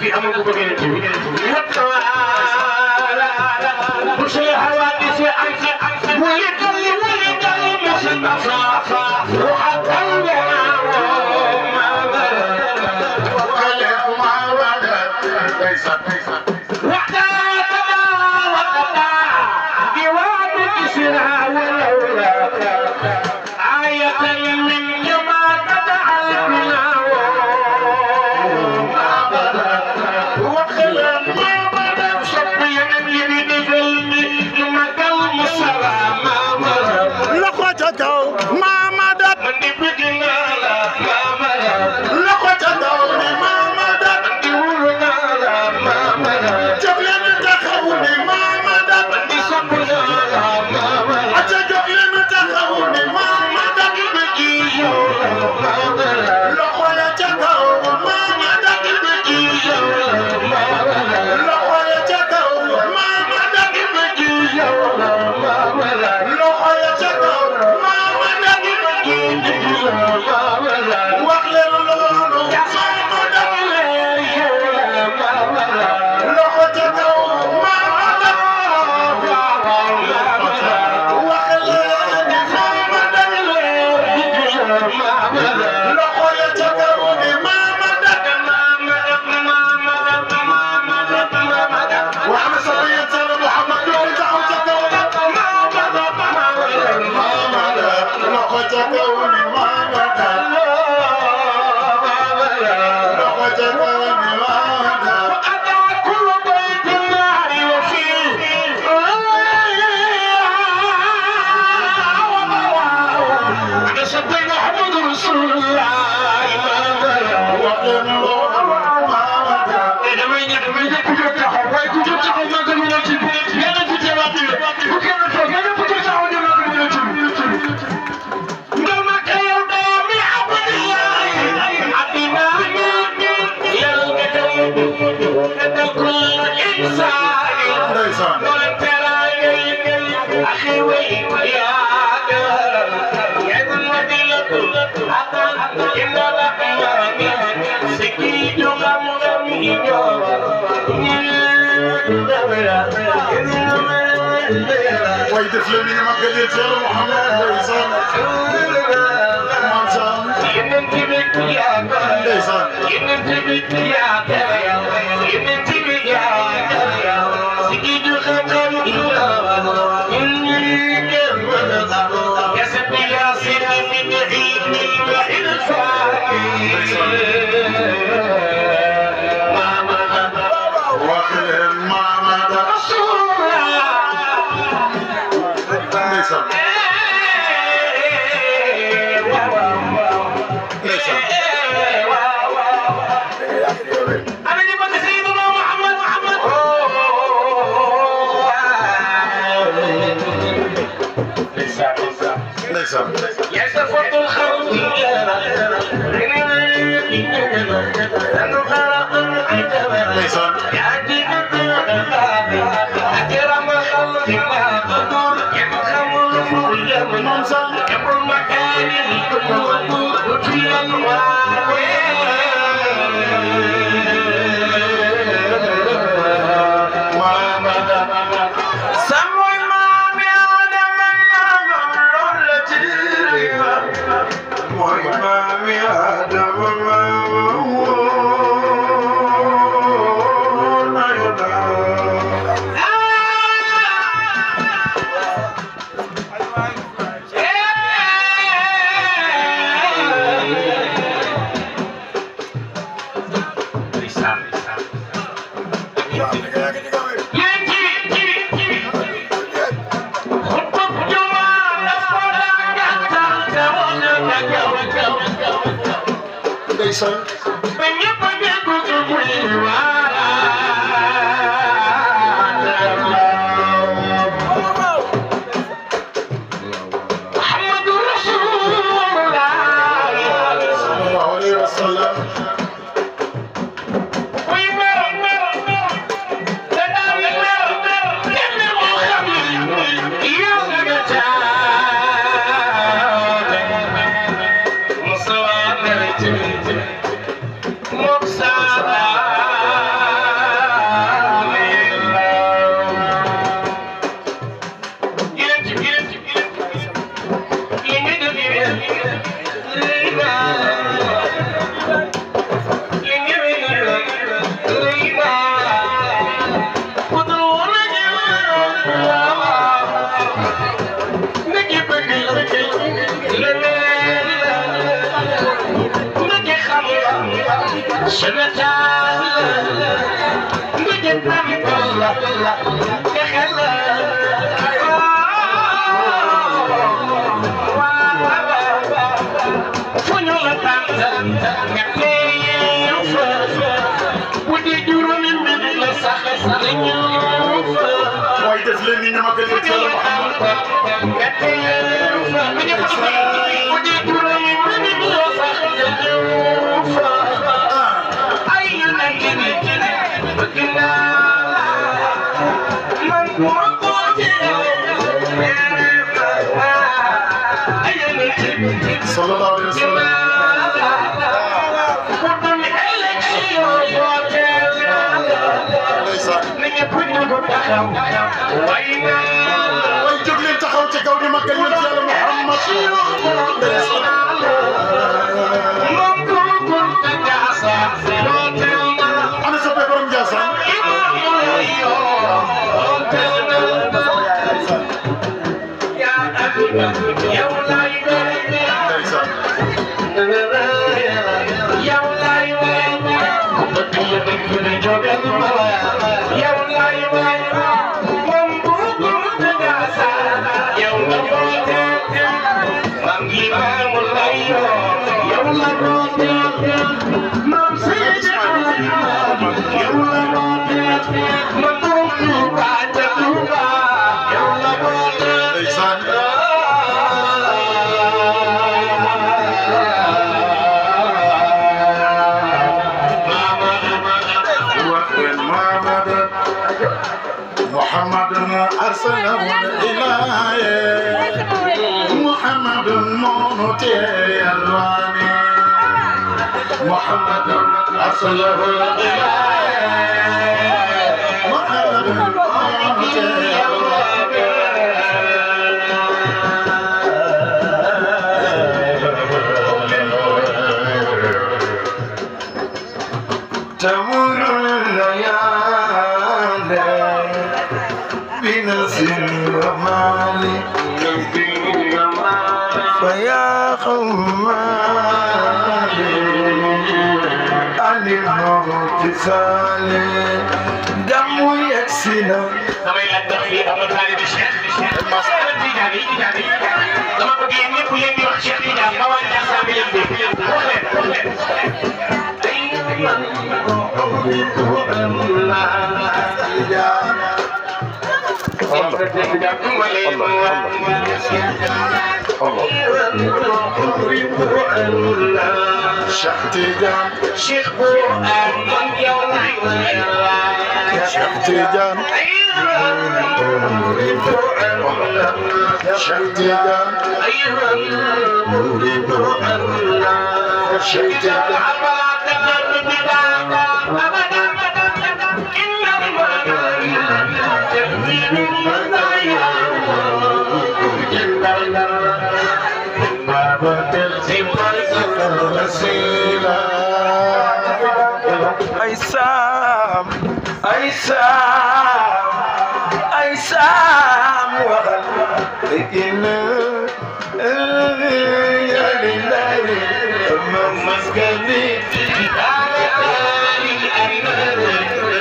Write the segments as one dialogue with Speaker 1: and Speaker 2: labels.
Speaker 1: في أمر بغيرتي بشر الحوادث أنت ولد مصطفى وحتى البناء ما ولد وقلب ما ولد ليس وحتى وقضى جواب كسرى ولولا آية من جمال
Speaker 2: ويدف لي ما قلت يا محمد ليسان
Speaker 1: ينتبك يا ليسان ينتبك يا ينتبك يا سكيد خمر يا سبي يا سيدي من عيد الفاكر يسفط الخوف
Speaker 2: waaye def leen ni ñu ma gën a teel sallallahu alayhi wa sallam. waaye jóg leen taxaw ci kaw di màggal yonent Yàlla Muhammad. ana soppe borom Njaasaan. محمد أرسله الإله محمد مونتي الواني محمد أرسله الإله محمد مونتي الواني تمر الليالي بنسر ومالي فيا خمالي عن الموت سالي دم يكسنا
Speaker 1: damay laaj ndax fii am na taalibe Cheikh Tidiane dama bëgg yéen ñëpp yéen di wax Cheikh Tidiane ma waa Ndiassane bi leen dégg wax leen
Speaker 2: Cheikh Tidiane
Speaker 1: Cheikh Qur'an man yow
Speaker 2: Cheikh Tidiane Cheikh Tidiane Cheikh Tidiane
Speaker 3: ay saam waxal inna ya lillahi ma maskani ala ali annar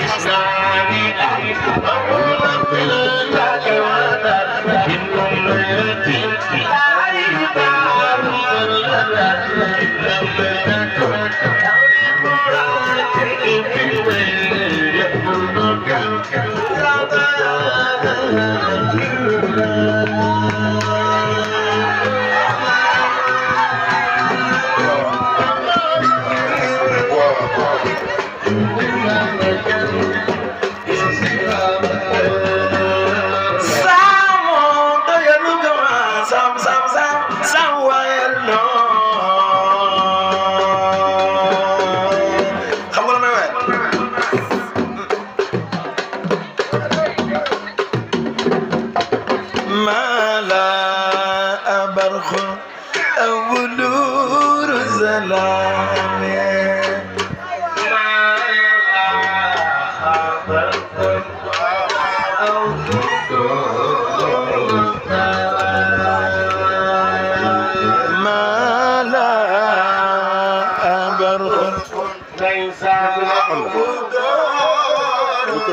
Speaker 3: islami awla bila kawada innum yati ali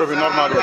Speaker 2: micro bi normal bi.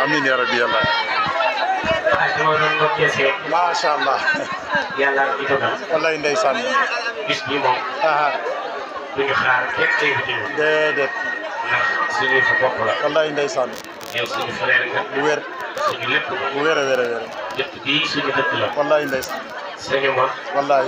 Speaker 2: Amin ya rabbi yàlla. Masha Allah.
Speaker 1: yàlla di ko dal.
Speaker 2: wallaay ndeysaan.
Speaker 1: bis bi moom. duñu xaar kenn invité ñu.
Speaker 2: déedéet.
Speaker 1: ndax suñu fa bopp la.
Speaker 2: wallaay ndeysaan.
Speaker 1: yow suñu frère nga.
Speaker 2: bu wér.
Speaker 1: suñu lépp.
Speaker 2: bu wér a wér a wér.
Speaker 1: dëkk bii suñu dëkk la.
Speaker 2: wallaay ndeysaan.
Speaker 1: sañu ma.
Speaker 2: wallaay.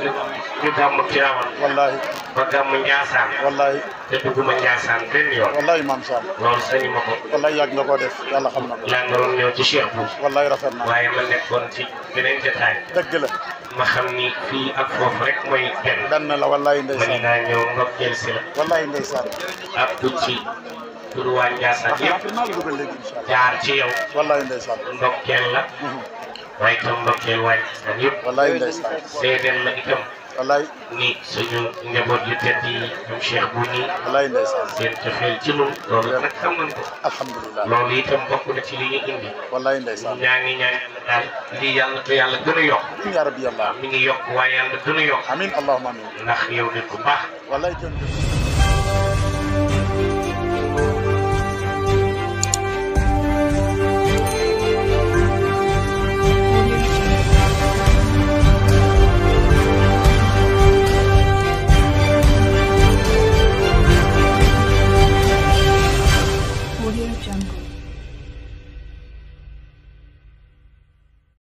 Speaker 1: ñu gàmm Tiwaawan.
Speaker 2: wallaay.
Speaker 1: ba gàmm Njaasaan.
Speaker 2: wallaay.
Speaker 1: te dugguma Njaasaan benn yoon.
Speaker 2: wallaay maam Sall.
Speaker 1: loolu sañu ma ko.
Speaker 2: wallaay yàgg nga koo def yàlla xam na ko.
Speaker 1: yaa nga doon ñëw ci Cheikh Bou.
Speaker 2: wallaay rafet na.
Speaker 1: waaye ma nekkoon ci beneen jotaay.
Speaker 2: dëgg la.
Speaker 1: ma xam ni fii ak foofu rek mooy benn.
Speaker 2: benn la wallaay
Speaker 1: ma ni
Speaker 2: ndeysaan.
Speaker 1: naa ñëw nga jël si la.
Speaker 2: wallaay ndeysaan.
Speaker 1: ak tuut ci turu waa Njaasaan yëpp
Speaker 2: naa la dugal léegi incha allah.
Speaker 1: jaar ci yow.
Speaker 2: wallaay ndeysaan.
Speaker 1: ndokkeel la. waaye itam ndokkeel waa Njaasaan yëpp.
Speaker 2: wallaay ndeysaan.
Speaker 1: seedeel la itam
Speaker 2: wallaay
Speaker 1: ni suñu njaboot yu tedd yi ñoom Cheikh bu nii
Speaker 2: wallaay ndeysaan
Speaker 1: seen cofeel ci ñun loolu nag xam nañ ko
Speaker 2: alhamdulilah
Speaker 1: loolu itam bokk na ci li ñu indi
Speaker 2: wallaay ndeysaan
Speaker 1: ñaa ngi ñaan daal lii yàlla te yàlla gën a yokk
Speaker 2: ya rabbi yàlla
Speaker 1: mi ngi yokk waaye yàlla gën a yokk
Speaker 2: amin allahumma amin
Speaker 1: ndax yow nit ku baax
Speaker 2: wallaay jërëjëf